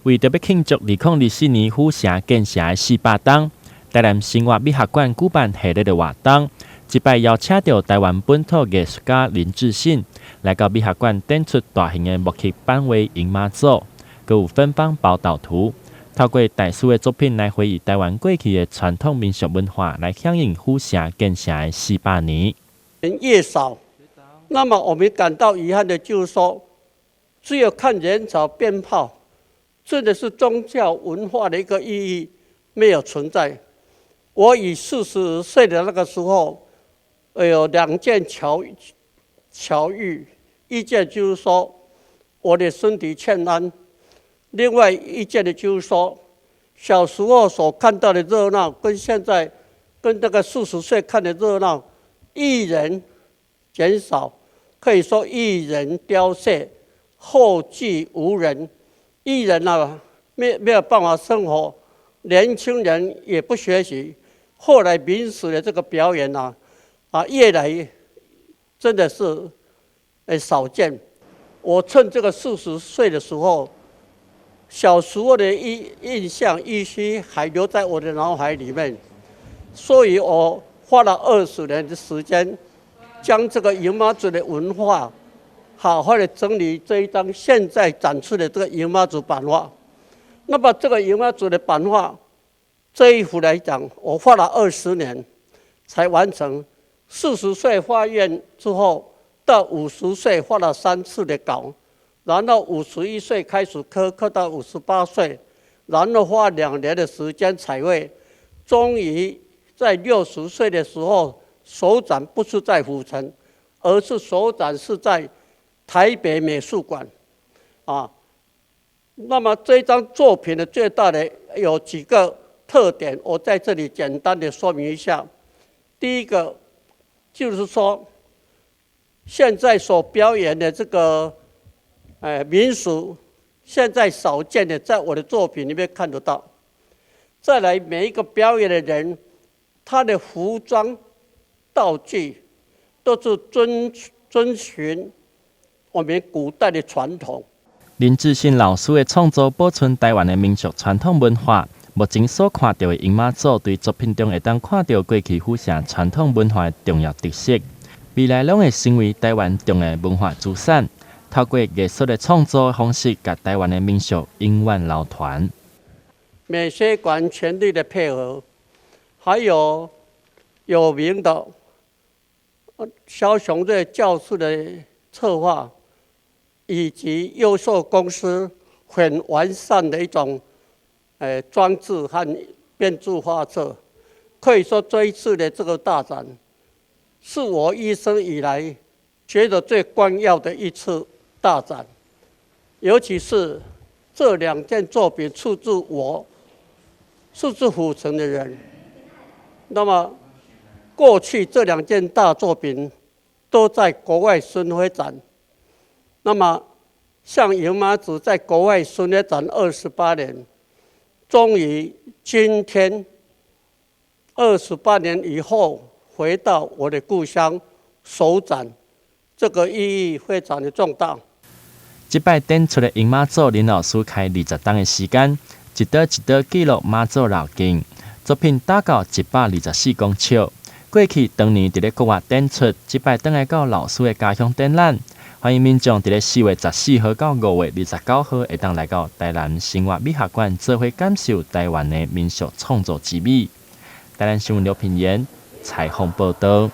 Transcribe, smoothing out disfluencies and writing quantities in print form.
為著欲慶祝2024年府城建成的400冬，台南生活美學館舉辦系列的活動。這擺邀請著台灣本土藝術家林志信來到美學館展出大型的木刻版畫《迎媽祖》，閣有芬芳寶島圖，透過大師的作品來回憶台灣過去的傳統民俗文化，來響應府城建成的400年。人越少，那麼我們感到遺憾的就是說，只有看人潮鞭炮，真的是宗教文化的一個意義沒有存在。我以40歲的那個時候，有兩件巧遇，一件就是說我的身體欠安，另外一件呢就是說，小時候所看到的熱鬧，跟現在跟那個40歲看的熱鬧，藝人減少，可以說藝人凋謝，後繼無人。藝人啊，沒有辦法生活，年輕人也不學習。後來民俗的這個表演啊，越來真的是少見。我趁這個40歲的時候，小時候的印象依稀還留在我的腦海裡面，所以我花了20年的時間，將這個迎媽祖的文化好好的整理這一張現在展出的這個迎媽祖版畫。那麼這個迎媽祖的版畫這一幅來講，我花了二十年才完成。40歲發願之後，到50歲畫了三次的稿，然後51歲開始刻，刻到58歲，然後花2年的時間彩繪，終於在60歲的時候，首展不是在府城，而是首展是在台北美術館，啊，那麼這張作品的最大的有幾個特點，我在這裡簡單的說明一下。第一個就是說，現在所表演的這個，民俗，現在少見的，在我的作品裡面看得到。再來，每一個表演的人，他的服裝、道具，都是遵循我們古代的傳統。林志信老師的創作保存台灣的民俗傳統文化。目前所看著的迎媽祖，對作品中會當看著過去府城傳統文化的重要特色。未來攏會成為台灣重要的文化資產。透過藝術的創作方式，共台灣的民俗永遠流傳。美學館全力的配合，還有有名的蕭雄瑞教授的策劃，以及優秀公司很完善的一種裝置和編著畫冊，可以說這一次的這個大展，是我一生以來覺得最關要的一次大展，尤其是這兩件作品出自我，出自府城的人。那麼過去這兩件大作品都在國外巡迴展，那麼像迎媽祖在國外巡迴展28年，終於今天二十八年以後回到我的故鄉首展，這個意義非常的重大。這擺展出的迎媽祖林老師開20冬的時間，一刀一刀記錄媽祖繞境，作品達到124公尺。過去當年佇咧國外展出，這擺轉來到老師的家鄉展覽。歡迎民眾佇咧4月14號到5月29號，會當來到台南生活美學館，做伙感受台灣的民俗創作之美。台南新聞劉品言採訪報導。